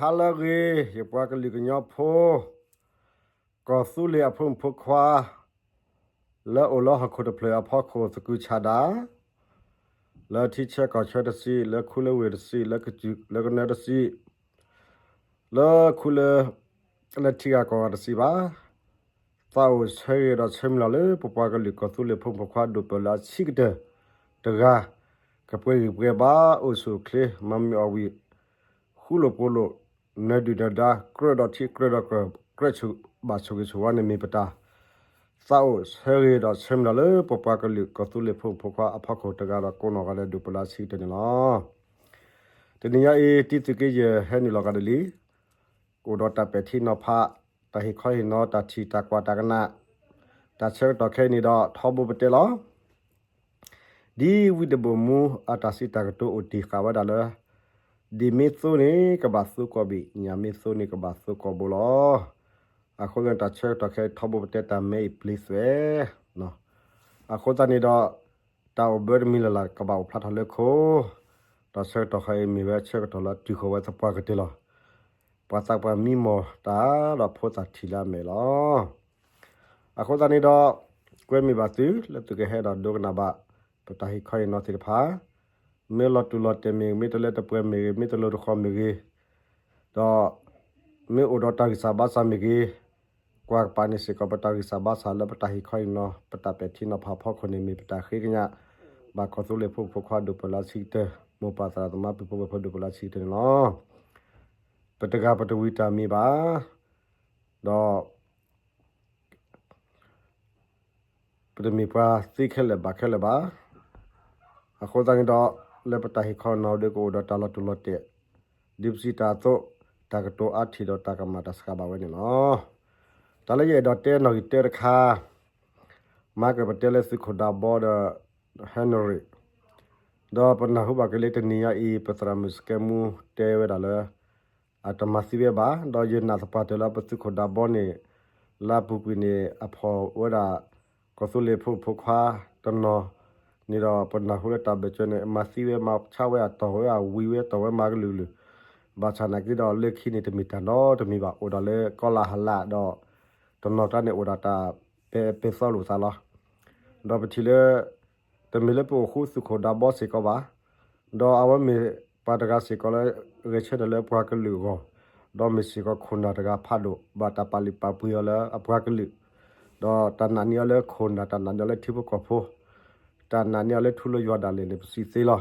ဟါလၢအဂ့ၤ ယပှၤကလုာ်ကညီဖိ ကီၢ်သူလ့ၤအဖိမုၣ်ဖိခွါ လၢအိၣ်လၢဟီၣ်ခိၣ်တဖျၢၣ်အဖီခိၣ်သကုၤဆးဒး လၢထံဆၢကီၢ်ဆၢတစံး လၢခူလၢဝ့ၢ်တစံး လၢကစၢၢ်လၢကနၢတစံး လၢခူလၢ လၢထံဂၤကီၢ်ဂၤတစံးဘၣ် သးအိၣ်ဆၢဂ့ၤဒီးဆၢမုၢ်လၢ်လၢ ပပှၤကလုာ်ကီၢ်သူလ့ၤဖိမုၣ်ဖိခွါဒိၣ်ပၢၢ်လၢအဆံးကတၢၢ်တဂၤ ကပှဲၤဂံၢ်ပှဲၤဘါ အိၣ်ဆူၣ်အိၣ်ချ့ မၤမုာ်အီၣ်ဝံၣ် ဃူလိာ်ဖိးလိာ် နၢၤဒုၣ်နၢၤဒါ ကြၢးဒီးထံကြၢးဒီးကီၢ် ကြၢးဆူၣ်ဘၣ်ဆိၣ်ဂ့ၤဆိၣ်ဝါန့ၣ်မ့ၢ်ပတၢ် သးအိၣ်ဆၢဂ့ၤဒီးဆၢမုၢ်လၢ်လၢ ပပှၤကလုာ်ကီၢ်သူလ့ၤဖိမုၣ်ဖိခွါအဖီခိၣ်တဂၤဒီးကိးနီၢ်ဂၤဒဲးဒိၣ်ပၢၢ်လၢအဆံးကတၢၢ်န့ၣ်လီၤ. တနံၤညါအံၤ တံသုးက့ယဲၢ်ဟဲနုာ်လီၤကဒီးလံ ကအိၣ်ဒီးတၢ်ပဲာ်ထံနီၤဖး တၢ်ဟ့ၣ်ခီဟ့ၣ်နီၤ တၢ်ထံၣ်တၢ်ကွၢ်တၢ်ကနၣ် တၢ်ဆၢကတီၢ်ခဲအံၤန့ၣ်ဒီး ထီဘိပတဲလီၤ ဒ်ဝံတဘိၣ်မူအတၢ်စံးတၢ်ကတိၤအိၣ်တ့ၢ်ဃာ်ဝဲဒၣ်လၢ ဒ်မ့ၢ်သိန့ၣ် ကဘၣ်သိကီးဘ့ၣ်, ညၣ်မ့ၢ်သိန့ၣ် ကဘၣ်သိကီးဘိလီၤ. အဃိသတးန့ၣ် တၢ်ဆၢကတီၢ်ခဲအံၤ ထီဘိပတဲတၢ်မဲအံၤပျံၤသွဲး အဃိသတးန့ၣ်ဒီး တၢ်အိၣ်ဘၢတမံၤလၢ်လၢ် ကဘၣ်အိၣ်ဖျါထီၣ်လၢခိ ဒီးဆၢကတီၢ်ခဲအံၤမ့ၢ်ဝဲဆၢကတီၢ်လၢတုၤဃီၤဝဲသပှၢ်ကတၢၢ်လီၤ. ပှၤသးပှၢ်မံမီၢ်တၢ်ဒီးဖိသၣ်ထံၣ်လၢအမဲာ်လီၤ. အဃိသတးန့ၣ်ဒီး ကွဲမုာ်ဘၣ်သုလၢသုကဟဲဒီးဒိကနၣ်ဘၣ် ပတၢ်ဟ့ၣ်ခီဟ့ၣ်နီၤသ့ၣ်တဖၣ် မ့ၢ်လီၤတူာ်လီၤတဲာ်မ့ၢ်ဂ့ၤ, မ့ၢ်တလၢတပှဲၤမ့ၢ်ဂ့ၤ, မ့ၢ်တလိၤတဃီၤမ့ၢ်ဂ့ၤ, ဒီးမ့ၢ်အိၣ်ဒီးတၢ်ဂံၢ်စၢ်ဘါစၢ်မ့ၢ်ဂ့ၤ, ကွၢ်ကပၤန့ၣ်စ့ၢ်ကီး ပတၢ်ဂံၢ်စၢ်ဘါစၢ်လၢပတၢ်ဟ့ၣ်ခီဟ့ၣ်နီၤ ပတၢ်ပဲာ်ထံနီၤဖးအဖီခိၣ်န့ၣ် မ့ၢ်ပတၢ်ဃ့ကညး ဘၣ်ကီၢ်သူလ့ၤဖိမုၣ်ဖိခွါဒိၣ်ပၢၢ်လၢအဆံးကတၢၢ်, မိၢ်ပၢ်သရၣ်သမါပုၢ်ဖိဝဲၢ်ဖိဒိၣ်ပၢၢ်လၢအဆံးကတၢၢ်န့ၣ်လီၤ. ပတဂၤပတဝံၤတၢ်မံၤဘၣ်, ဒီး ပတမ့ၢ်ပှၤသ့ခဲလၢာ်ဘၣ်ခဲလၢာ်ဘၣ်. အဃိသတးန့ၣ်ဒီး လၢပတၢ်ဟ့ၣ်ခီနီၤဒီး ကအိၣ်ဒီးတၢ်လီၤတူာ်လီၤတဲာ်, ဒ်ပစံးတၢ်အသိး တၢ်ကတိၤအါထံၣ်ဒီးတၢ်ကမၣ်တၢ်စှၤဘၣ်ဝဲန့ၣ်လီၤ. တၢ်လၢယအဲၣ်ဒိးတဲနီၣ်ဂံၢ်တၢတခါ, မၤကပတဲလၢသုးခိၣ်ဒးဘီဒီး Henry ဒီးပနၢ်ဟူဘၣ်က့ၤလၢတနံၤညါအံၤ ပသရၣ်မုၣ်စကဲမူတဲဝဲဒၣ်လၢ အတမၤသံဝဲဘၣ်, ဒီးယနာ်သပှၢ်တၢၢ်လၢပသုးခိၣ်ဒးဘီန့ၣ် လၢအပူၤကွံာ်န့ၣ် အဖီၣ်ဝဲဒၣ် ကီၢ်သူလ့ၤဖိမုၣ်ဖိခွါတနီၤန့ၣ်ဒီး ပနၢ်ဟူလၢတၢ်ဘၢၣ်စၢၤန့ၣ် မၤသံဝဲ မၤဆါဝဲ အတီၢ်ဝဲ အဝံၤဝဲ တီၢ်ဝဲမၤကလုာ်ကလုာ်, ဘၣ်ဆၣ်နာ်က့ဒီး လၢခံန့ၣ်တမ့ၢ်တၢ်နီတမံၤဘၣ်, အိၣ်ဒၣ်လၢကီၢ်လၢ်ဟးလၢ်ဒီး တနီၤကျါန့ၣ်အိၣ်ဒၣ်တၢ်ပဲာ်ပဲာ်သီလိာ်သးလီၤ. ဒီးပထံၣ်လၢ တမ့ၢ်လၢပအိၣ်ဃူသုးခိၣ်ဒးဘီစ့ၢ်ကီးဘၣ်, ဒီးအဝဲမ့ၢ်ပှၤတဂၤစ့ၢ်ကီးလၢ ဂဲၤဆၢထၢၣ်လၢပှၤကလုာ်အဂီၢ်, ဒီးမ့ၢ်စ့ၢ်ကီးခိၣ်နၢ်တဂၤဖးဒိၣ် ဘၣ်တၢ်ပာ်လုၢ်ပာ်ပှ့ၤအီၤလၢအပှၤကလုာ်, ဒီးတၢ်နာ်န့ၢ်အီၤလၢခိၣ်နၢ် တၢ်နာ်န့ၢ်အီၤလၢထံဖိကီၢ်ဖိ, တၢ်နာ်န့ၢ်အီၤလၢထူလၢယွၤဒၣ်လဲာ်န့ၣ် ပစံးသ့လီၤ.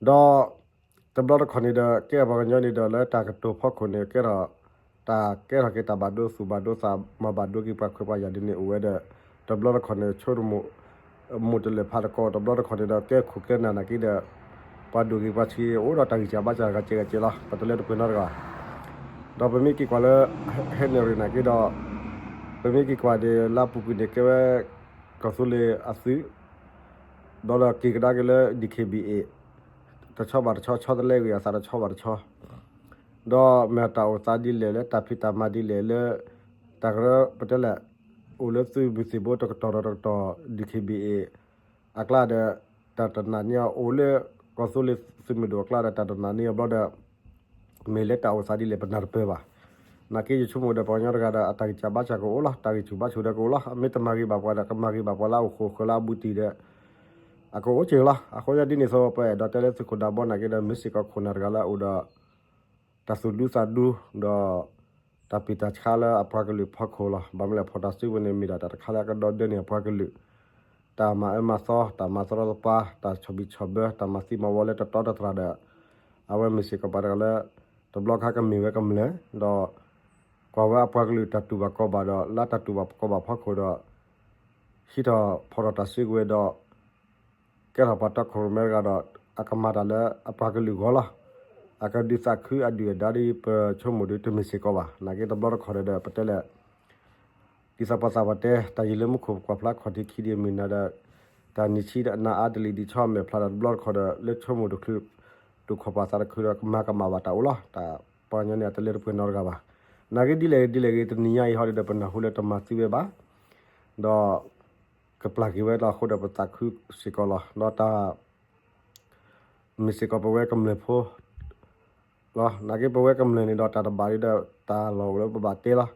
ဒီးတဘျီတခီၣ်န့ၣ်ဒီး ကဲပှၤကညီန့ၣ်ဒီး လၢတၢ်ကတိၤဖီခိၣ်န့ၣ် ကဲထီၣ် တၢ်ကဲထီၣ်က့ၤတၢ်ဘၣ်ဒိသူၣ်ဘၣ်ဒိသး မၤဘၣ်ဒိက့ၤပှၤခွဲးပှၤယာ်ဒ်န့ၣ်အိၣ်ဝဲဒီး တဘျီတခီၣ်န့ၣ် ဆိကမိၣ် မိၢ်တလဲၤဖးတကိး တဘျီတခီၣ်န့ၣ်ဒီး ကဲခိၣ်ကဲနၢ်နာ်က့ဒီး ပှၤဒိၣ်ဂ့ၤပှၤဆံးဂ့ၤ အိၣ်ဒီးတၢ်ဂံၢ်စၢ်ဘါစၢ်တဂၤကဲးဂၤကဲးလီၤ. ပတလၢတပှဲၤနီတဂၤဘၣ်. ဒီးပမ့ၢ်က့ၤကွၢ်လၢ Henry နာ်က့ဒီး ပမ့ၢ်က့ၤကွၢ်ဒီး လၢအပူၤကွံာ်န့ၣ် ကဲဝဲ ကီၢ်သူလ့ၤအသုး ဒီးလၢက့ၤကဒါက့ၤလၢ DKBA တဆီဘၣ်တဆီ ဆီတလဲဂ့ၤအသးတဆီဘၣ်တဆီ ဒီးမ့ၢ်တၢ်အိၣ်သးဒ်လဲၣ်လၢ တၢ်ဖံးတၢ်မၤဒ်လဲၣ်လၢ တၢ်ကရၢပတဲလဲၣ် အိၣ်လၢသုးမုၢ်သံၣ်ဘိတကတီၢ်ဒီးတကတီၢ် DKBA အကျါဒီး တၢ်တနာ်န့ၢ်အီၤ အိၣ်လၢကီၢ်သူလ့ၤသုးမုၢ်ဒိၣ်အကျါဒီး တၢ်တနာ်န့ၢ်အီၤဘျီဒီး မ့ၢ်လၢတၢ်အိၣ်သးဒ်လဲၣ် ပနၢ်တပၢၢ်ဘၣ်. နာ်က့ယဆိကမိၣ်ဒီး ပှၤကညီတဂၤဒီး အတၢ်ဂံၢ်စၢ်ဘါစၢ်ကအိၣ်လီၤ, တၢ်ဂံၢ်ဆူၣ်ဘါဆူၣ်ဒီးကအိၣ်လီၤ, မ့ၢ်တမၤဂ့ၤဘၣ်ပှၤဒီး ကမၤဂ့ၤဘၣ်ပှၤလၢအအိၣ်ဃိာ်ဃၢၤလၢအဘူးတံၢ်ဒီး အကအိၣ်က့ၤလီၤ. အဃိသတးဒ်န့ၣ်အသိး ပအဲၣ်ဒိးတဲလၢသုးခိၣ်ဒးဘီနာ်က့ဒီး မ့ၢ်စ့ၢ်ကီးခိၣ်နၢ်တဂၤလၢအအိၣ်ဒီး တၢ်သူၣ်ဒူသးဒူ ဒီး တၢ်ပျံၤတၢ်ဆါလၢအပှၤကလုာ်ဖီခိၣ်လီၤ. ဘၣ်မနုၤလဲၣ် ဖီၣ်တၢ်စုကဝဲၤန့ၣ် မ့ၢ်ဒၣ်တၢ်တခါလၢအကဒီဒၢန့ၢ်အပှၤကလုာ် တၢ်မၤအၢမၤသီ တၢ်မၤသရီသပှၢ် တၢ်ဆီၣ်ဘံၣ်ဆီၣ်ဘၢ တၢ်မၤသံမၤဝီလၢတတီတတြၢ်ဒီး အဝဲမ့ၢ်စ့ၢ်ကီးပှၤတဂၤလၢ တဘျီခါကမ့ၢ်ဝဲကမျၢၢ် ဒီး ကွၢ်ဝဲအပှၤကလုာ်တၢ်တူၢ်ဘၣ်ကီဘၣ်ဒီး လၢတၢ်တူၢ်ဘၣ်ကီဘၣ်ဖီခိၣ်ဒီး ဟံးထီၣ်ဖီၣ်ထီၣ်တၢ်စုကဝဲၤဒီး ကဲထီၣ်ပှၤတီခိၣ်ရိၣ်မဲတဂၤဒီး အကမၤတၢ်လၢအပှၤကလုာ်ဂီၢ်လီၤ. အကဒုးသးခုအဒုၣ်အဒါဒ်ပဆိကမိၣ်ဒီး တမ့ၢ်စ့ၢ်ကီးဘၣ်. နာ်က့တဘျီတခီၣ်ဒီး ပတဲလဲၣ် ဒ်သိးပှၤသးပှၢ်တဲ တၢ်ယံၤလၢမူခိၣ်ကွၢ်ဖျါခီၣ်ထံးခံဒံးမုၢ်နၤဒီး တၢ်နံၤဆံးဒီးနၤအါတလံၤဒံးဆီမဲာ်ဖျါဒီး တဘျီတခီၣ်ဒီး လၢဆိကမိၣ်တချုး တူၢ်ခီၣ်ပာ်သးတချုးဒီး ကမၤကမၣ်ဘၣ်တၢ်အိၣ်လီၤ. တၢ်ပှၤကညီန့ၣ် အတလၢတပှဲၤနီတဂၤဘၣ်. နာ်က့ဒ်လဲၣ်ဒ်လဲၣ်ဂ့ၤ တနံၤညါအံၤဟီဒ်ဒီး ပနၢ်ဟူလၢတမၤသံဝဲဘၣ်. ဒီး ကပျၢ်က့ၤဝဲလီၤအဃိဒီး ပသးခုစ့ၢ်ကီးလီၤ. ဒီးတၢ် မ့ၢ်စ့ၢ်ကီးပဝဲကမျၢၢ်ဖိ နာ်က့ပဝဲကမျၢၢ်န့ၣ်ဒီးတၢ်တဘၣ်ဒ်ဒီးတၢ်လီၢ်အိၣ်လၢပဘၣ်တဲလီၤ.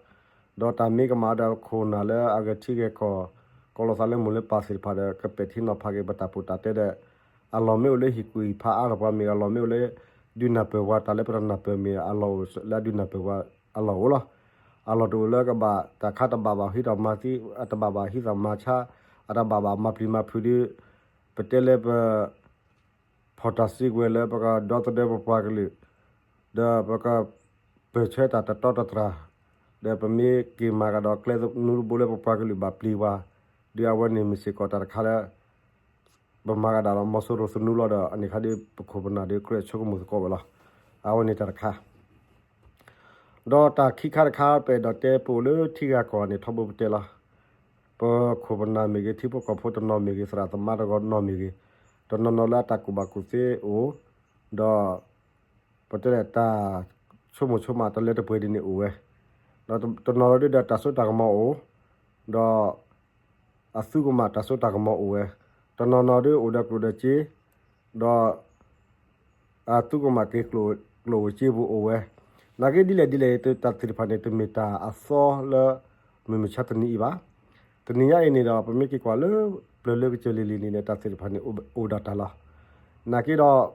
ဒီးတၢ်မ့ၢ်ကမၣ်ဒီးခိၣ်နၢ်လၢအဂဲၤထံဂဲၤကီၢ် ကိးလီၤသးလၢမိၢ်လၢပၢ်သ့ၣ်တဖၣ်ဒီး ကပဲာ်ထံနီၤဖးက့ၤပတၢ်ပူတၢ်တဲဒီး အလီၢ်မ့ၢ်အိၣ်လၢဟံၣ်ကူၣ်ဟံၣ်ဖးအါထီၣ်ပှၤမ့ၢ်ဂ့ၤ အလီၢ်မ့ၢ်အိၣ်လၢ ဒုးနၢ်ပၢၢ်ပှၤတၢ်လၢပတနၢ်ပၢၢ်မ့ၢ်ဂ့ၤ အလီၢ်အိၣ်လၢအဒုးနၢ်ပၢၢ်ပှၤအလီၢ်အိၣ်လီၤ. အလီၢ်တအိၣ်လၢကဘၣ်တၢ်ခါတဘၣ်ဘၣ်ဟံးထီၣ်မၤသံ အတဘၣ်ဘၣ်ဟံးထီၣ်မၤဆါ အတဘၣ်ဘၣ်မၤပျံၤမၤဖုးဒီး ပတဲလၢပ ဖီၣ်တၢ်စုကဝဲၤလၢပကဒီသဒၢပပှၤကလုာ် ဒီးပကပၢၢ်ဆၢတၢ်တတီတတြၢ် ဒီးပမ့ၢ်က့ၤမၤကဒီးကျဲသနူတဘိလၢပပှၤကလုာ်ဘၣ်ပျံၤပှၤ ဒီးအဝဲန့ၣ်မ့ၢ်စ့ၢ်ကီးတၢ်တခါလၢ ပမၤကဒီးလီၤ မီၤစိရိၤသနူလီၤဒီး အန့ၣ်ခါဒီးပခိၣ်ပနၢ်ဒီးကြၢးဆိကမိၣ်သကိးဝဲလီၤ. အဝဲန့ၣ်တၢ်တခါ ဒီးတၢ်ခံခါတခါ ပအဲၣ်ဒိးတဲပအိၣ်လၢထံဂၤကီၢ်ဂၤန့ၣ် ထီဘိပတဲလီၤ. ပခိၣ်ပနၢ်မ့ၢ်ဂ့ၤ ထံဖိကီၢ်ဖိတနီၤမ့ၢ်ဂ့ၤ သရၣ်သမါတနီၤမ့ၢ်ဂ့ၤ တနီၤနီၤလၢအတၢ်ကူၣ်ဘၣ်ကူၣ်သ့အိၣ် ဒီး ပတဲလၢတၢ်ဆိကမိၣ်ဆိကမးတလၢတပှဲၤဒ်န့ၣ်အိၣ်ဝဲ ဒီးတနီၤနီၤဒ်ဒီးတၢ်စိတၢ်ကမီၤအိၣ် ဒီး အသုကမၣ်တၢ်စိတၢ်ကမီၤအိၣ်ဝဲ တနီၤနီၤဒ်အိၣ်ဒီးကျိၣ်ဒီးစ့ ဒီး အသုကမၣ်က့ၤကျိၣ်စ့ပူၤအိၣ်ဝဲ နာ်က့ဒ်လဲၣ်ဒ်လဲၣ် တၢ်သ့ၣ်တဖၣ်န့ၣ် တမ့ၢ်တၢ်အသီလၢ မုၢ်မဆါတနံၤအံၤဘၣ်. တနံၤညါအံၤန့ၣ်ဒီး ပမ့ၢ်က့ၤကွၢ်လၢ ပျၢၤလၢကစၢၢ်လံၤလံၤန့ၣ် တၢ်သ့ၣ်တဖၣ်န့ၣ် အိၣ်ဒၣ်တၢ်လီၤ. နာ်က့ဒီး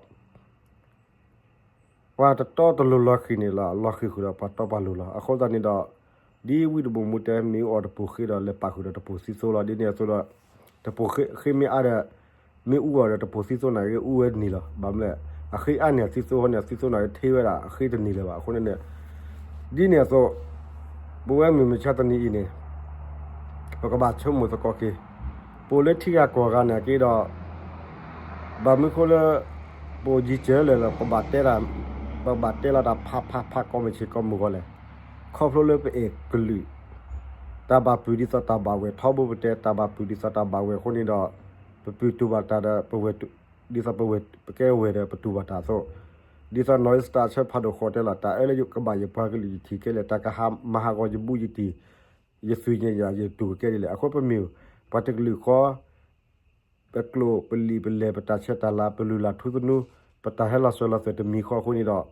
ပှၤတတီတလိၤလီၤဃံၤန့ၣ်လီၤ လီၤဃံၤဃုာ်ဒီးပှၤတီပှၤလိၤလီၤ. အဃိသတးန့ၣ်ဒီး ဒ်ဝံတဘိၣ်မူတဲ မ့ၣ်အူအီၣ်တပိၢ်ဃ့ဒီးလဲၤပာ်ဃုာ်ဒီးတပိၢ်သံသိလီၤ. ဒ်န့ၣ်အသိးဒီး တပိၢ်ဃ့မ့ၢ်အါဒီး မ့ၣ်အူအီၣ်ဒီးတပိၢ်သံသိန့ၣ်ဂ့ၤ အူဝဲန့ၣ်လီၤ. ဘၣ်မနုၤလဲၣ် အဃ့အါန့ၢ်အသံသိန့ၣ် အသံသိန့ၣ်ဂ့ၤ ထ့ဝဲဒၣ်အဃ့တန့ၢ်လၢၤဘၣ်. အဃိန့ၣ်န့ၣ် ဒ်န့ၣ်အသိး ပဝဲမုၢ်မဆါတနံၤအံၤန့ၣ် ပကဘၣ်ဆိကမိၣ်သကိးက့ၤ ပအိၣ်လၢထံဂၤကီၢ်ဂၤန့ၣ်က့ၤဒီး ဘၣ်မနုၤဃိလၢ ပအိၣ်ယံၤစၢၤလၢာ်လၢာ် ပဘၣ်တဲ ပဘၣ်တဲလီၤတၢ်ဖးဖးဖးကိးမုၢ်ဆ့ၣ်ကိးမုၢ်ဂီၤလဲၣ်. ခီဖျိလၢပအဲၣ်ကလုာ် တၢ်ဘၣ်ပုၢ်ဒ်သိးတၢ်ဘၣ်ဝဲၢ် ထီဘိပတဲ တၢ်ဘၣ်ပုၢ်ဒ်သိးတၢ်ဘၣ်ဝဲၢ်အဃိန့ၣ်ဒီး ပပုၢ်တူၢ်ဘၣ်တၢ်ဒီး ပဝဲၢ် ဒ်သိးပဝဲၢ် ပကဲဝဲၢ်ဒီးပတူၢ်ဘၣ်တၢ်အသိး ဒ်သိးနီၢ်အ့စတၢ်အဆၢဖးဒိၣ်ဃိးတဲလီၤ တၢ်အၢလၢကဘၣ်ယပှၤကလုာ်ယထံၣ်ခဲလၢာ် တၢ်ကဟးမၤဟးဂီၤယဘူးယတံၢ် ယသွံၣ်ညါယတူၢ်ကကဲဒ်လဲၣ်. အဃိပမ့ၢ်ပှၤတကလုာ်ဃီ ပကျိာ်ပလံာ်ပလဲၢ် ပတၢ်ဆဲးတၢ်လၤ ပလုၢ်လၢ်ထူသနူ ပတၢ်ဟဲလီၤစၢၤလီၤသွဲၣ်တမံၤဃီအဃိန့ၣ်ဒီး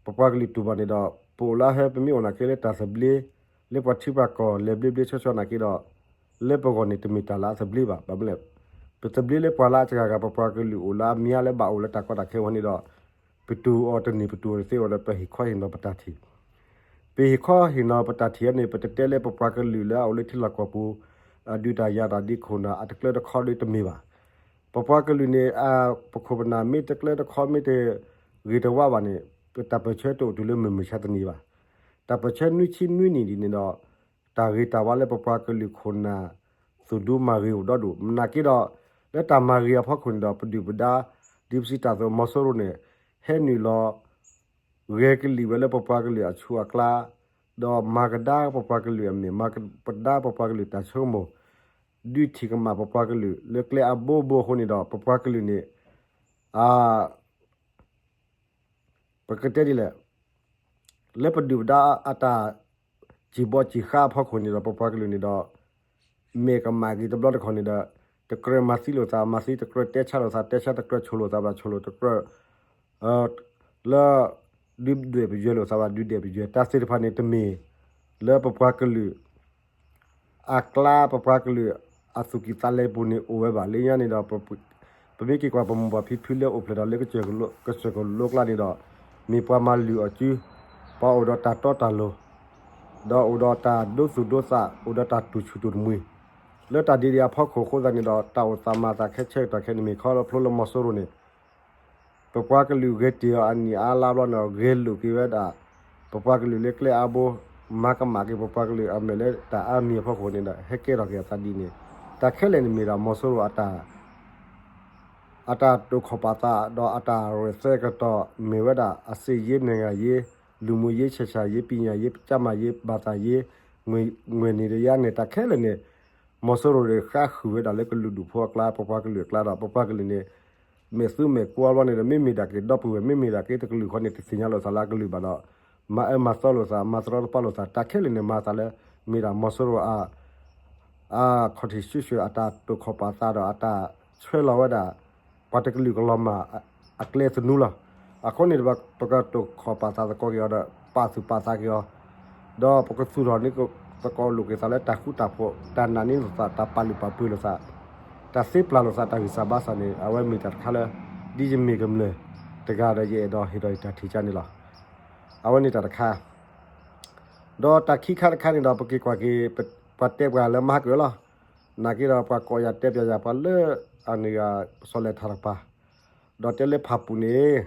ပပှၤကလုာ်တူၢ်ဘၣ်န့ၣ်ဒီး ပအိၣ်လၢဟဲ ပမ့ၢ်အိၣ်နာ်က့လၢတၢ်သဘျ့ လၢပှၤထံပှၤကီၢ်လဲၤဘျ့ဘျ့ဆှီဆှီနာ်က့ဒီး လၢပဂီၢ်န့ၣ် တမ့ၢ်တၢ်လၢအသဘျ့ဘၣ်. ဘၣ်မနုၤလဲၣ် ပသဘျ့လၢပှၤလၢအစှၤဂၤ ပပှၤကလုာ်အိၣ်လၢအမံၤလၢဘၣ်အိၣ်လၢတၢ်ကီတၢ်ခဲဝဲန့ၣ်ဒီး ပတူၢ်အီၤတန့ၢ် ပတူၢ်အီၤတသ့အီၤဒီး ပဟ့ၣ်ခီဟ့ၣ်နီၤပတၢ်ထံၣ် ပဟ့ၣ်ခီဟ့ၣ်နီၤပတၢ်ထံၣ်န့ၣ် ပတတဲလၢပပှၤကလုာ်လၢအအိၣ်လၢထံလီၢ်ကီၢ်ပူၤ အဒုးတၢ်ယၤတၢ်ဒ်ခိၣ်နၢ်အတကျၢတခီဒီးတမ့ၢ်ဘၣ်. ပပှၤကလုာ်န့ၣ် ပခိၣ်ပနၢ်မ့ၢ်တကျၢတခီမ့ၢ်တဂ့ၤတဝါဘၣ်န့ၣ် ပတၢ်ပၢၢ်ဆၢတအိၣ်တုၤလၢမုၢ်မဆါတနံၤဘၣ်. တၢ်ပၢၢ်ဆၢနွံဆံနွံနံၣ်ဒ်န့ၣ်ဒီး တၢ်ဂ့ၤတၢ်ဝါလၢပပှၤကလုာ်ခိၣ်နၢ် သူၣ်ဒူမၤဂ့ၤအိၣ်ဒီဒူၣ် မနာ်က့ဒီး လၢတၢ်မၤဂ့ၤအဖီခိၣ်န့ၣ်ဒီး ပဒုၣ်ပဒါ ဒ်ပစံးတၢ်အသိး မီၤစိရိၤန့ၣ် ဟဲနုာ်လီၤ ဂဲၤကလံၣ်ဝဲလၢပပှၤကလုာ်အဆူၣ်အကျါ ဒီးမၤကဒါပပှၤကလုာ်အမဲာ် မၤကဒါပပှၤကလုာ်တၢ်ဆိကမိၣ် ဒုးထံၣ်ကမၣ်ပပှၤကလုာ်လၢကျဲအဘိဘိအဃိန့ၣ်ဒီး ပပှၤကလုာ်န့ၣ် အ ပကတဲဒ်လဲၣ် လၢပဒုၣ်ပဒါအတၢ်စံၣ်ဘီစံၣ်ဃါအဖီခိၣ်န့ၣ်ဒီး ပပှၤကလုာ်န့ၣ်ဒီး မ့ၢ်ကမၣ်က့ၤတဘျီတခီၣ်န့ၣ်ဒီး တကြၢးမၤသံလိာ်သး မၤသံ တကြၢးတဲဆါလိာ်သး တဲဆါ တကြၢးဆိၣ်လိာ်သးဘၣ်ဆိၣ်လိာ် တကြၢး လၢ ဒုးဒွဲၣ်ပယွဲလိာ်သးဘၣ် ဒုးဒွဲၣ်ပယွဲ တၢ်သ့ၣ်တဖၣ်န့ၣ်တမ့ၢ် လၢပပှၤကလုာ် အကျါ ပပှၤကလုာ်အသူၣ်ကံၢ်သးလဲပူၤန့ၣ်အိၣ်ဝဲဘၣ်. လၢညါန့ၣ်ဒီး ပမ့ၢ်က့ၤကွၢ်ပမိၢ်ပၢ်ဖံဖုလၢအိၣ်ဖျဲၣ်ဒီးလၢ ကစၢၢ်ကလိကျါန့ၣ်ဒီး မ့ၢ်ပှၤမၤလုၢ်အီၣ်စု ပှၤအိၣ်ဒီးတၢ်တီတၢ်လိၤ ဒီးအိၣ်ဒီးတၢ်ဒိသူၣ်ဒိသး အိၣ်ဒီးတၢ်တူၢ်ဆူၣ်တူၢ်တမှံၤ လၢတၢ်ဒ်ဒ်အဖီခိၣ်အဃိသတးန့ၣ်ဒီး တၢ်အိၣ်သးမၤသးခဲဆၢကတီၢ်ခဲအံၤန့ၣ် မ့ၢ်ခီဖျိလၢမီၤစိရိၤန့ၣ် ပပှၤကလုာ်ဂဲၤတ့ၢ်အီၤအနံၣ်အါလါဘျီန့ၣ်ဒီး ဂဲၤလိာ်က့ၤဝဲဒၣ် ပပှၤကလုာ်လၢကျဲအါဘိ မၤကမၣ်က့ၤပပှၤကလုာ်အမဲာ်လၢတၢ်အါမံၤအဖီခိၣ်န့ၣ်ဒီး ဟဲကဲထီၣ်က့ၤအသးဒ်န့ၣ် တၢ်ခဲလၢာ်န့ၣ်မ့ၢ်ဒၣ်မီၤစိရိၤအတၢ် အတၢ်တိာ်ခီၣ်ပာ်သး ဒီးအတၢ်ရဲၣ်သဲကတီၢ်မ့ၢ်ဝဲဒၣ် အစစ်ရေး နိုင်ငံရေး လူမှုရေး ဆက်ဆံရေး ပညာရေး ကျန်းမာရေး ဘာသာရေး ငွေ့ ငွေ့န့ၣ်ဒီးယါန့ၣ် တၢ်ခဲလၢာ်န့ၣ် မီၤစိရိၤဒီးဃါဃုာ်ဝဲဒၣ်လၢကလုာ်ဒူၣ်ဖိအကျါ ပပှၤကလုာ်အကျါဒီး ပပှၤကလုာ်န့ၣ် မဲာ်သူမဲာ်ကွၢ်ဘျီန့ၣ်ဒီး မ့မ့ၢ်ဒၣ်က့ၤဒီပုၢ်ဝဲၢ် မ့မ့ၢ်ဒၣ်က့ၤတကလုာ်ဃီန့ၣ် တသ့ၣ်ညါလိာ်သးလၢအကလုာ်ဘၣ်ဒီး မၤအၢမၤသီလိာ်သး မၤတရီတပါလိာ်သး တၢ်ခဲလၢာ်န့ၣ် မၤသးလၢ မ့ၢ်ဒၣ်မီၤစိရိၤ အခီၣ်ထံးဆှံဆှၢ အတၢ်တိာ်ခီၣ်ပာ်သးဒီးအတၢ်ဆွဲလီၤဝဲဒၣ် ပှၤတကလုာ်ကလီၤမၢ်အကျဲသနူလီၤ. အဃိန့ၣ်ဒီး ပကတိာ်ခီၣ်ပာ်သးသကိးက့ၤအီၤဒီး ပာ်သူၣ်ပာ်သးက့ၤအီၤ, ဒီးပကသူၣ်ထီၣ်န့ၢ်သကိးလိာ်က့ၤသးလၢတၢ်ဃူတၢ်ဖိး, တၢ်နာ်န့ၢ်လိာ်သး, တၢ်ပာ်လုၢ်ပာ်ပှ့ၤလိာ်သး, တၢ်သ့ပျၢ်လိာ်သးတၢ်ဂံၢ်စၢ်ဘါစၢ်န့ၣ် အဝဲမ့ၢ်တၢ်တခါလၢ ဒ်ယမ့ၢ်ကမျၢၢ်တဂၤဒီး ယအဲၣ်ဒိးဟ့ၣ်ထီၣ်ယတၢ်ထံၣ်ကါန့ၣ်လီၤ. အဝဲန့ၣ်တၢ်တခါ ဒီးတၢ်ခံခါတခါန့ၣ်ဒီး ပက့ၤကွၢ်က့ၤ ပှၤတဲပှၤလၢမၤကၢၢ်လီၤ. နာ်က့ဒီးပှၤကိးယၤတဲပၠးယၤ ပှၤလၢအန့ၣ်ဂၤ စီၤလဲၤထးတကပၤ, ဒီးတဲလၢဖၣ်ပူၤန့ၣ်,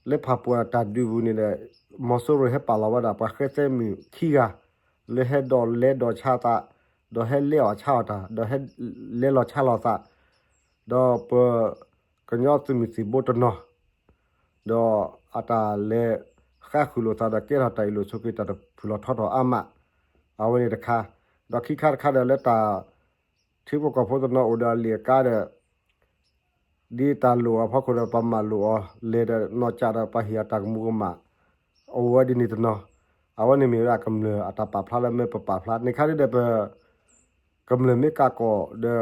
လၢဖၣ်ပူၤအတၢ်ဒုးပူၤန့ၣ်ဒီး မီၤစိရိၤဟဲပာ်လီၤဝဲဒၣ် ပှၤဃဲသဲမုၣ်ခံဂၤ လၢဟဲဒိးလဲဒိးဆါသး, ဒီးဟဲလဲအီၣ်ဆါအီၣ်တၢ်, ဒီးဟဲလဲလီၤဆါလီၤသး, ဒီးပ ကညီသုးမုၢ်သံၣ်ဘိတနီၤ ဒီးအတၢ်လဲၤဃါဃုာ်လိာ်သးဒီး ကဲထီၣ်တၢ်အ့ၣ်လိာ်ဆိးက့တၢ်တဖုၣ်လီၤထီထီၣ်အါမး, အဝဲန့ၣ်တခါ, ဒီးခံခါတခါဒီးလၢတၢ် ထံဖိကီၢ်ဖိတနီၤအိၣ်ဒီးအလံာ်အကါဒီး ဒ်တၢ်လိၣ်အဖီခိၣ်ဒီး ပမၤလိာ်အီၤလဲၤဒီးနီၢ်ကၠးဒီး ပှၤဟ့ၣ်အတၢ်ကမူၤကမၣ် အိၣ်ဝဲဒ်န့ၣ်တနီၤ, အဝဲန့ၣ်မ့ၢ်ဝဲဒၣ်ကမျၢၢ်အတၢ်ပာ်ဖျါလၢမ့ၢ်ပပာ်ဖျါန့ၣ်ခါဒ်ဒီး ပ ကမျၢၢ်မ့ၢ်ကးကီၢ်ဒီး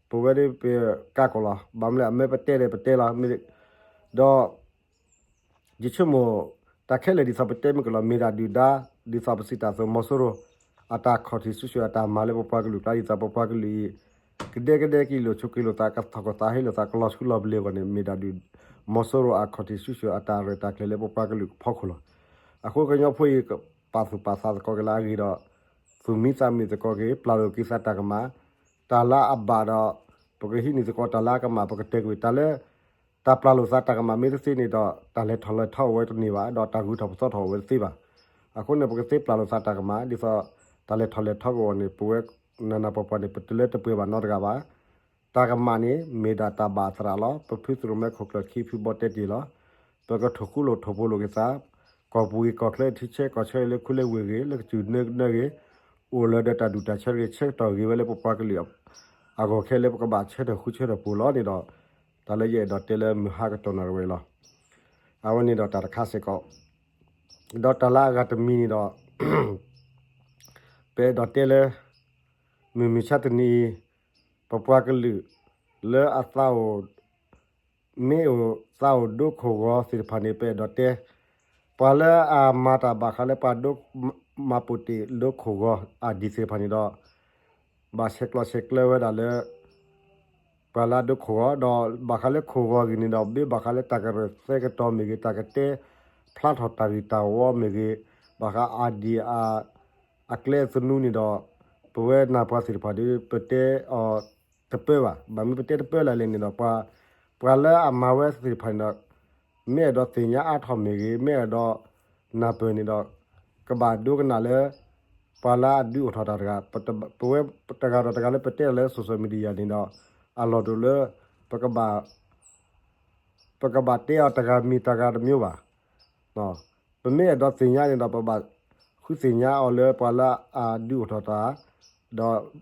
ပဝဲဒၣ်ပကးကီၢ်လီၤ. ဘၣ်မနုၤလဲၣ် အမ့ၢ်ပတဲဒီးပတဲလီၤ. ဒီး ယဆိကမိၣ် တၢ်ခဲလၢာ်ဒ်သိးပတဲမ့ၢ်ကလီၤ မ့ၢ်ဒၣ်ဒုၣ်ဒါ ဒ်သိးပစံးတၢ်အသိး မီၤစိရိၤ အတၢ်ခီၣ်ထံးစုဆှၢအတၢ်မၤလၢပပှၤကလုာ်ကျါ ဒ်သိးပပှၤကလုာ်အံၤ ကဒဲကဒဲက့ၤလိာ်ဆိးက့လိာ်သး ကသီၣ်ကသးဟ့လိာ်သး ကလီၤဆှုလီၤပလ့ၤအဂီၢ်န့ၣ် မ့ၢ်ဒၣ်ဒုၣ် မီၤစိရိၤအခီၣ်ထံးစုဆှၢအတၢ်ရဲၣ်တၢ်ကျဲၤလၢပပှၤကလုာ်အဖီခိၣ်လီၤ. အဃိကညီဖိအံၤ ပာ်သူၣ်ပာ်သးသကိးက့ၤလၢအဂ့ၢ်ဒီး သူၣ်မံသးမုာ်သကိးက့ၤ ပျၢ်လိာ်က့ၤသးတၢ်ကမၣ် တၢ်လၢအဘၣ်ဒီး ပကဟံးန့ၢ်သကိးတၢ်လၢအကမၣ် ပကတဲာ်ကွံာ်တၢ်လၢ တၢ်ပျၢ်လိာ်သးတၢ်ကမၣ်မ့ၢ်တသ့န့ၣ်ဒီး တၢ်လဲၤထီၣ်လဲၤထီအိၣ်ဝဲတန့ၢ်ဘၣ် ဒီးတၢ်ဂုၤထီၣ်ပသီထီၣ်အိၣ်ဝဲတသ့ဘၣ်. အဃိန့ၣ် ပကသ့ပျၢ်လိာ်သးတၢ်ကမၣ် ဒ်သိး တၢ်လဲၤထီၣ်လဲၤထီကဝီၤန့ၣ် ပဝဲနၤနၤပှၤပှၤန့ၣ် ပတလၢတပှဲၤဘၣ်နီတဂၤဘၣ်. တၢ်ကမၣ်န့ၣ် မ့ၢ်ဒၣ်တၢ်ဘၣ်အသရၣ်လီၤ. ပဖုသရိၣ်မဲခိၣ်ကျၢၢ်ခံဖုဘီတဲတ့ၢ်လီၤ. ပကထိၣ်ဃူလိာ်ထိၣ်ဖိးလိာ်က့ၤသး ကီၢ်ပူၤဂ့ၤကီၢ်ချၢထံဆၢကီၢ်ဆၢလၢခူလၢဝ့ၢ်ဂ့ၤ လၢကစၢၢ်နၢနၢဂ့ၤ အိၣ်လၢဒီးတၢ်ဒူၣ်တၢ်ဆၢတဂ့ၤ ဆၢကတီၢ်ဂ့ၤဝဲလၢပပှၤကလုာ် အဂီၢ်ခဲလၢပကဘၣ်ဆၢထၢၣ်ဃူဆၢထၢၣ်ဖိးလီၤန့ၣ်ဒီး တၢ်လၢယအဲၣ်ဒိးတဲလၢမုၢ်ဟါကတီၢ်နၣ်ရံၣ်ဝဲအံၤလီၤ. အဝဲန့ၣ်ဒီးတၢ်တခါစ့ၢ်ကီး ဒီးတၢ်လၢအဂၤတမံၤန့ၣ်ဒီး ပအဲၣ်ဒိးတဲလၢ မုၢ်မဆါတနံၤအံၤ ပပှၤကလုာ် လၢအသးအိၣ် မ့ၢ်အိၣ်သးအိၣ်ဒိခိၣ်ဂီၤသ့ၣ်တဖၣ်န့ၣ် ပအဲၣ်ဒိးတဲ ပှၤလၢအမၤတၢ်ဘၣ်ဃးလၢပှၤဒိ မၤပိာ်တ့ၢ်ဒိခိၣ်ဂီၤအဒံၣ်သ့ၣ်တဖၣ်န့ၣ်ဒီး ဘၣ်ဆဲးကျိးဆဲးကျၢဝဲဒၣ်လၢ ပှၤလၢအဒိခိၣ်ဂီၤ ဒီးဘၣ်ဃးလၢခိၣ်ဂီၤအဂ့ၢ်န့ၣ်ဒီး မ့ၢ်ဘၣ်ဃးလၢတၢ်ကရၢၢ်သဲကတီၤမ့ၢ်ဂ့ၤ တၢ်ကတဲဖျါထီၣ်တၢ်ဂ့ၢ်တၢ်ဝီမ့ၢ်ဂ့ၤ ဘၣ်ဃးအဒံၣ်အ အကျဲအသနူန့ၣ်ဒီး ပဝဲနၢ်ပှၤသ့ၣ်တဖၣ်ဒီး ပတဲအီၤတပၢဘၣ်. ဘၣ်မနုၤပတဲတပၢလၢ်လဲၣ်န့ၣ်ဒီး ပှၤ ပှၤလၢအမၤဝဲသ့ၣ်တဖၣ်န့ၣ်ဒီး မ့ၢ်အဲၣ်ဒိးသ့ၣ်ညါအါထီၣ်မ့ၢ်ဂ့ၤ မ့ၢ်အဲၣ်ဒိးနၢ်ပၢၢ်န့ၣ်ဒီး ကဘၣ်ဒိကနၣ်လၢ ပှၤလၢအဒုးအိၣ်ထီၣ်တၢ်တဂၤ ပဝဲတဂၤဒီးတဂၤလၢပတဲလၢ social media န့ၣ်ဒီး အလီၢ်ဒိၣ်လၢ ပကဘၣ် ပကဘၣ်တဲအီၤတဂၤမ့ၢ်တဂၤတမံၤဘၣ်. ပမ့ၢ်အဲၣ်ဒိးသ့ၣ်ညါန့ၣ်ဒီး ပဘၣ်ဃုသ့ၣ်ညါအီၤလၢပှၤလၢအဒုးအိၣ်ထီၣ်တၢ် ဒီ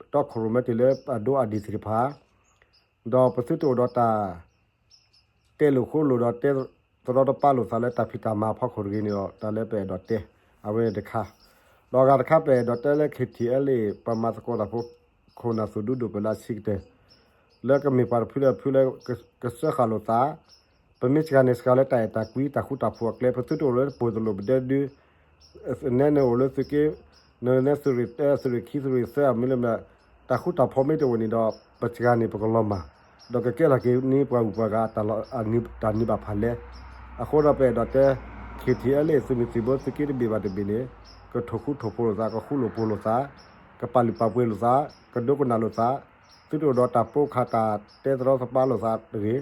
းတီခိၣ်ရိၣ်မဲတ့ၢ်လၢအဒိအဒံၣ်သ့ၣ်တဖၣ် ဒီးပသုတအိၣ်ဒီးတၢ် တဲလိာ်ဃိလိာ်ဒီးတဲသရီတပါလိာ်သးလၢတၢ်ဖံးတၢ်မၤအဖီခိၣ်တဂ့ၤန့ၣ်ဒီး တၢ်လၢပအဲၣ်ဒိးတဲ အဝဲန့ၣ်တခါ ဒီးအဂၤတခါပအဲၣ်ဒိးတဲလၢ KTLA ပှၤမၤသကိးတၢ်ဖိ ခိၣ်နၢ်သူၣ်ဒူဒိၣ်ပှၤလၢအဆံးကတၢၢ် လၢကမ့ၢ်ပှၤတဖုလၢဖုလၢကစၢဃာ်လိာ်သး ပမ့ၢ်စှၤန့ၣ်စှၤလၢတၢ်အဲၣ်တၢ်ကွံတၢ်ဃူတၢ်ဖိးအကျဲ ပသုတအိၣ်လၢပှိၢ်တလိၣ်ပဒဲဒု နဲန့ၣ်အိၣ်လၢသုးက့ နဲသုးရ့ၣ်တၢ သုးရ့ၣ်ခံ သုးရ့ၣ်သၢ အမ့ၢ်လၢမ့ၢ် တၢ်ဃူတၢ်ဖိးမ့ၢ်တအိၣ်န့ၣ်ဒီး ပစှၤန့ၣ်ပကလီၤမၢ် ဒီးကကဲထီၣ်က့ၤန့ၢ်ပှၤဂုၤပှၤဂၤ တၢ်နံၤဘၣ်ဖးလဲၢ် အဃိဒီးပအဲၣ်ဒိးတဲ KTLA သုးမုၢ်သံၣ်ဘိသုးက့တဘ့ၣ်ဘၣ်တဘ့ၣ်န့ၣ် ကထိၣ်ဃူထိၣ်ဖိးလိာ်သး ကဃူလိာ်ဖိးလိာ်သး ကပာ်လုၢ်ပာ်ပှ့ၤလိာ်သး ကဒိကနၣ်လိာ်သး သုတအိၣ်ဒီးတၢ်ပိခးတၢ်တဲသရီသပါလိာ်သးတဂ့ၤ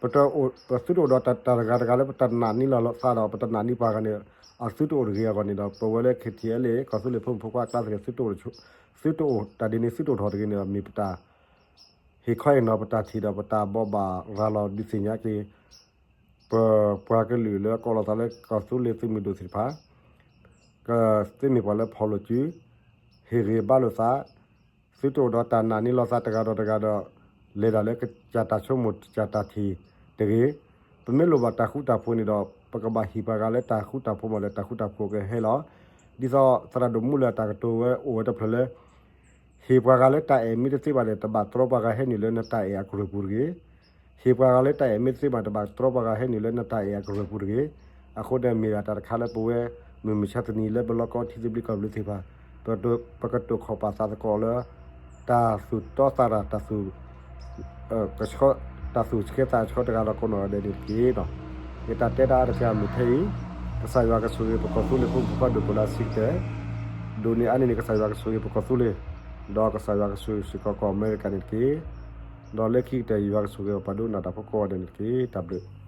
ပသုတအိၣ်ဒီးတၢ်တဂၤတဂၤလၢပတနာ်န့ၢ်လီၤသးဒီး ပတနာ်န့ၢ်ပှၤဂၤန့ၣ် အသုတအိၣ်တဂ့ၤအဂီၢ်န့ၣ်ဒီး ပဝဲလၢ KTLA ကီၢ်သူလ့ၤဖိမုၣ်ဖိခွါအကျါသ့ၣ် သုတအိၣ်တၢ်ဒ်န့ၣ် သုတအိၣ်ထီၣ်တဂ့ၤန့ၣ်ဒီး မ့ၢ်ပတၢ် ဟ့ၣ်ခီဟ့ၣ်နီၤပတၢ်ထံၣ်ဒီးပတၢ်ဘိးဘၣ်ရၤလီၤဒုးသ့ၣ်ညါက့ၤ ပပှၤကလုာ်လၢအကိးလီၤသးလၢကီၢ်သူလ့ၤသုးမုၢ်ဒိၣ်သ့ၣ်တဖၣ် ကသ့မ့ၢ်ပှၤလၢဖီၣ်လိာ်စု ဟ့ၣ်ဂ့ၤဘါလိာ်သး သုတအိၣ်ဒီးတၢ်နာ်န့ၢ်လီၤသးတဂၤဒီးတဂၤဒီး လဲၤဒၣ်လၢကစၢ်တၢ်ဆိကမိၣ်ကစၢ်တၢ်ထံၣ်တဂ့ၤ ပမ့ၢ်လိၣ်ဘၣ်တၢ်ဃူတၢ်ဖိးန့ၣ်ဒီး ပကဘၣ်ဟ့ၣ်ပှၤဂၤလၢတၢ်ဃူတၢ်ဖိးမးလၢတၢ်ဃူတၢ်ဖိးကဟဲလီၤ ဒ်သိးသရၣ်ဒိၣ်မူလၢအတၢ်ကတိၤဝဲအိၣ်ဝဲတဖျၢၣ်လၢ ဟ့ၣ်ပှၤဂၤလၢတၢ်အဲၣ်မ့ၢ်တသ့ဘၣ်ဒီး တဘၣ်တြီပှၤဂၤဟဲနုာ်လၢနတၢ်အဲၣ်အကရၢၢ်ပူၤတဂ့ၤ ဟ့ၣ်ပှၤဂၤလၢတၢ်အဲၣ်မ့ၢ်သ့မး တဘၣ်တြီပှၤဂၤဟဲနုာ်လၢနတၢ်အဲၣ်အကရၢၢ်ပူၤတဂ့ၤ. အဃိန့ၣ်မ့ၢ်ဒၣ်တၢ်တခါလၢပဝဲ မုၢ်မဆါတနံၤလၢပလီၢ်ကီထံသဘျ့ကီၢ်သဘျ့သ့ၣ်တဖၣ် ပကတိာ်ခီၣ်ပာ်သးသကိးလၢ တၢ်သူၣ်တီသးတၢ် တၢ်သူၣ်ဆှၢသးဆှၢတဂၤဒီးကိးနီၢ်ဂၤဒဲးန့ၣ်တက့ၢ်. ယတၢ်တဲတၢ်အါတက့ၢ်အမုၢ်ထဲအံၤ ကစၢ်ယွၤကဆိၣ်ဂ့ၤပကီၢ်သူလ့ၤဖိမုၣ်ဖိခွါဒိၣ်ပှဲၤလၢအဆံးကတၢၢ်, ဒိၣ်န့ၢ်အါန့ၢ်န့ၣ် ကစၢ်ယွၤကဆိၣ်ဂ့ၤပကီၢ်သူလ့ၤ, ဒီးကစၢ်ယွၤကဆိၣ်ဂ့ၤစ့ၢ်ကီးကီၢ်အမဲရကၤန့ၣ်တက့ၢ်. ဒီးလၢခံကတၢၢ် ယွၤကဆိၣ်ဂ့ၤပှၤဒိကနၣ်တၢ်ဖိကိးဂၤဒဲးန့ၣ်တက့ၢ်. တၢ်ဘျုး